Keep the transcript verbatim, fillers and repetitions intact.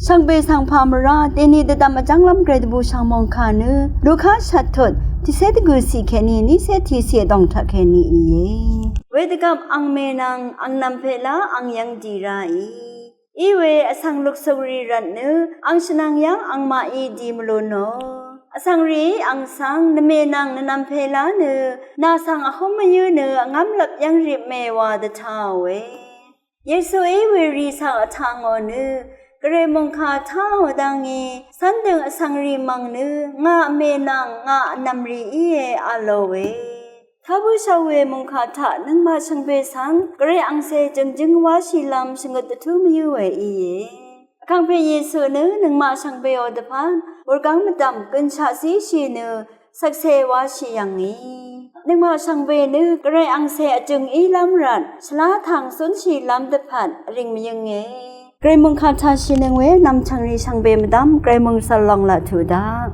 Shvngbe svng pà mvrá deni dvdvm vjv́nglv́m gvray dvbù shv̀ng mòngkà nø Luka shvt tut tiqcé dvgø̀ ciq kèní niqcé tiqciq vdòng taq kèní íe. Wedvgvp ang mènvng ang nv̀mpèlá ang yv́ng dì ráì. Iwe vsvng luksuk rì rvt nø ang shvnvng yv́ng angmaqí dì mvlú nò. Vsvng rìí ang svng nvmènvng nvnv̀mpèlá nø nà svng vhúm mvyǿ nø vngv́mlvp yv́ng ripmè wa dvtāòe. Yesuí werì svng vtangò nø gvray mòngkà táò dv́ngí cv́ndøng vsvng rì mv̀ng nø ngà vmènvng ngà vnv̀mrì íe a lòe. Tá bǿshà we mòngkà taq nøngmaq shvngbe svng gvray angcè jø̀ngjǿng wáshìlv́m shvngøt dvtú mvyǿ we íe. Vkàngpè Yesu nø nøngmaq shvngbeò dvpvt wurgáng mvdv̀m gønshaq zíshì nø shvkse wáshì yv̀ngì. Nøngmaq shvngbe nø gvray angcè vjø̀ng ílv́m rvt shvlá tv̀ng zúnshìlv́m dvpvt vrìng mvyǿnge. Gvray mòngkà taqshìnøng we nv̀mchv̀ngrì shvngbe mvdv́m gvray mòngsvl lòng laq tuq daq.